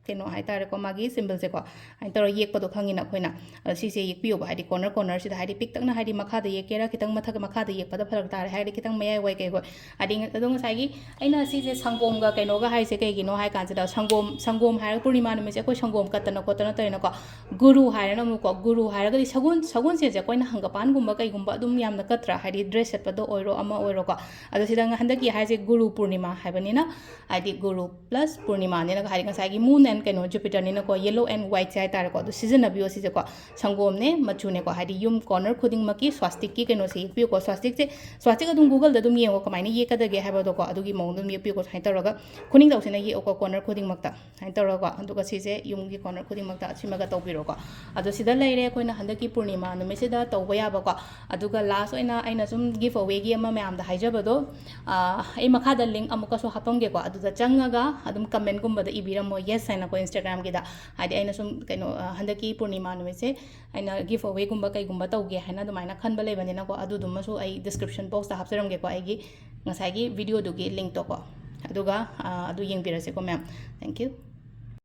ꯀꯩꯅꯣ ꯍꯥꯏꯇꯥꯔꯦꯀꯣ, ꯃꯥꯒꯤ symbolꯁꯦꯀꯣ, ꯑꯗꯨꯃꯥꯏꯅ ꯇꯧꯔꯒ ꯌꯦꯛꯄꯗꯣ ꯈꯪꯉꯤꯅ ꯑꯩꯈꯣꯏꯅ꯫ ꯑꯗꯣ ꯁꯤꯁꯦ ꯌꯦꯛꯄꯤꯌꯣꯕ, ꯍꯥꯏꯗꯤ corner cornerꯁꯤꯗ, ꯍꯥꯏꯗꯤ ꯄꯤꯛꯇꯛꯅ, ꯍꯥꯏꯗꯤ ꯃꯈꯥꯗ ꯌꯦꯛꯀꯦꯔꯥ, ꯈꯤꯇꯪ ꯃꯊꯛ, ꯃꯈꯥꯗ ꯌꯦꯛꯄꯗ ꯐꯔꯛ ꯇꯥꯔꯦ ꯍꯥꯏꯔꯗꯤ ꯈꯤꯇꯪ ꯃꯌꯥꯏ ꯋꯥꯏ ꯀꯩ ꯍꯣꯏ꯫ ꯍꯥꯏꯗꯤ ꯑꯗꯣ ꯉꯁꯥꯏꯒꯤ ꯑꯩꯅ ꯁꯤꯁꯦ ꯁꯪꯒꯣꯝꯒ ꯀꯩꯅꯣꯒ ꯍꯥꯏꯁꯦ ꯀꯩꯒꯤꯅꯣ ꯍꯥꯏ ꯀꯥꯟꯁꯤꯗ, ꯁꯪꯒꯣꯝ, ꯁꯪꯒꯣꯝ ꯍꯥꯏꯔꯒ ꯄꯨꯔꯅꯤꯃꯥ ꯅꯨꯃꯤꯠꯁꯦ ꯑꯩꯈꯣꯏ ꯁꯪꯒꯣꯝ ꯀꯠꯇꯅ ꯈꯣꯠꯇꯅ ꯇꯧꯔꯤꯅꯀꯣ꯫ ꯒꯨꯔꯨ ꯍꯥꯏꯔꯅ ꯑꯃꯨꯛꯀꯣ, ꯒꯨꯔꯨ ꯍꯥꯏꯔꯒꯗꯤ ꯁꯒꯣꯜ, ꯁꯒꯣꯜꯁꯦꯜꯁꯦ ꯑꯩꯈꯣꯏꯅ ꯍꯪꯒꯄꯥꯟꯒꯨꯝꯕ ꯀꯩꯒꯨꯝꯕ ꯑꯗꯨꯝ ꯌꯥꯝꯅ ꯀꯠꯇ꯭ꯔꯥ, ꯍꯥꯏꯗꯤ dress ꯁꯦꯠꯄꯗ ꯑꯣꯏꯔꯣ, ꯑꯃ ꯑꯣꯏꯔꯣꯀꯣ꯫ ꯑꯗꯣ ꯁꯤꯗ ꯍꯟꯗꯛꯀꯤ ꯍꯥꯏꯁꯦ ꯒꯨꯔꯨ ꯄꯨꯔꯅꯤꯃꯥ ꯍꯥꯏꯕꯅꯤꯅ, ꯍꯥꯏꯗꯤ ꯒꯨꯔꯨ plus ꯄꯨꯔꯅꯤꯃꯥꯅꯤꯅ, ꯍꯥꯏꯗꯤ ꯉꯁꯥꯏꯒꯤ moon and ꯀꯩꯅꯣ Jupiterꯅꯤꯅꯀꯣ, yellow and whiteꯁꯦ ꯍꯥꯏꯇꯥꯔꯦꯀꯣ꯫ ꯑꯗꯨ ꯁꯤꯖꯤꯟꯅꯕꯤꯌꯣ ꯁꯤꯁꯦꯀꯣ, ꯁꯪꯒꯣꯝꯅꯦ, ꯃꯆꯨꯅꯦꯀꯣ, ꯍꯥꯏꯗꯤ ꯌꯨꯝ corner ꯈꯨꯗꯤꯡꯃꯛꯀꯤ swastikꯀꯤ ꯀꯩꯅꯣꯁꯦ ꯌꯦꯛꯄꯤꯌꯨꯀꯣ꯫ Swastikꯁꯦ, swastik ꯑꯗꯨꯝ Googleꯗ ꯑꯗꯨꯝ ꯌꯦꯡꯉꯣ ꯀꯃꯥꯏꯅ ꯌꯦꯛꯀꯗꯒꯦ ꯍꯥꯏꯕꯗꯣꯀꯣ, ꯑꯗꯨꯒꯤ ꯃꯑꯣꯡꯗ ꯑꯗꯨꯝ ꯌꯦꯛꯄꯤꯌꯨꯀꯣ꯫ ꯁꯨꯃꯥꯏꯅ ꯇꯧꯔꯒ ꯈꯨꯅꯤꯡꯗꯧꯁꯤꯅ ꯌꯦꯛꯑꯣꯀꯣ, corner ꯈꯨꯗꯤꯡꯃꯛꯇ ꯁꯨꯃꯥꯏꯅ ꯇꯧꯔꯒ, ꯑꯗꯨꯒ ꯁꯤꯁꯦ ꯌꯨꯝꯒꯤ corner ꯈꯨꯗꯤꯡꯃꯛꯇ ꯁꯤꯃꯒ ꯇꯧꯕꯤꯔꯣꯀꯣ꯫ ꯑꯗꯣ ꯁꯤꯗ ꯂꯩꯔꯦ ꯑꯩꯈꯣꯏꯅ ꯍꯟꯗꯛꯀꯤ ꯄꯨꯔꯅꯤꯃꯥ ꯅꯨꯃꯤꯠꯁꯤꯗ ꯇꯧꯕ ꯌꯥꯕꯀꯣ꯫ ꯑꯗꯨꯒ last ꯑꯣꯏꯅ ꯑꯩꯅ ꯁꯨꯝ giveawayꯒꯤ ꯑꯃ ꯃꯌꯥꯝꯗ ꯍꯥꯏꯖꯕꯗꯣ, ꯑ, ꯑꯩ ꯃꯈꯥꯗ link ꯑꯃꯨꯛꯀꯁꯨ ꯍꯥꯞꯄꯝꯒꯦꯀꯣ, ꯑꯗꯨꯗ ꯆꯪꯉꯒ ꯑꯗꯨꯝ commentꯒꯨꯝꯕꯗ ꯏꯕꯤꯔꯝꯃꯣ, yes ꯍꯥꯏꯅꯀꯣ, Instagramꯒꯤꯗ꯫ ꯍꯥꯏꯗꯤ ꯑꯩꯅ ꯁꯨꯝ ꯀꯩꯅꯣ, ꯑ, ꯍꯟꯗꯛꯀꯤ ꯄꯨꯔꯅꯤꯃꯥ ꯅꯨꯃꯤꯠꯁꯦ ꯑꯩꯅ giveawayꯒꯨꯝꯕ ꯀꯩꯒꯨꯝꯕ ꯇꯧꯒꯦ ꯍꯥꯏꯅ ꯑꯗꯨꯃꯥꯏꯅ ꯈꯟꯕ ꯂꯩꯕꯅꯤꯅꯀꯣ, ꯑꯗꯨꯗꯨꯃꯁꯨ ꯑꯩ description boxꯇ ꯍꯥꯞꯆꯔꯝꯒꯦꯀꯣ, ꯑꯩꯒꯤ ꯉꯁꯥꯏꯒꯤ videoꯗꯨꯒꯤ linkꯇꯣꯀꯣ꯫ ꯑꯗꯨꯒ, ꯑ, ꯑꯗꯨ ꯌꯦꯡꯕꯤꯔꯁꯦꯀꯣ ꯃꯌꯥꯝ꯫ Thank you꯫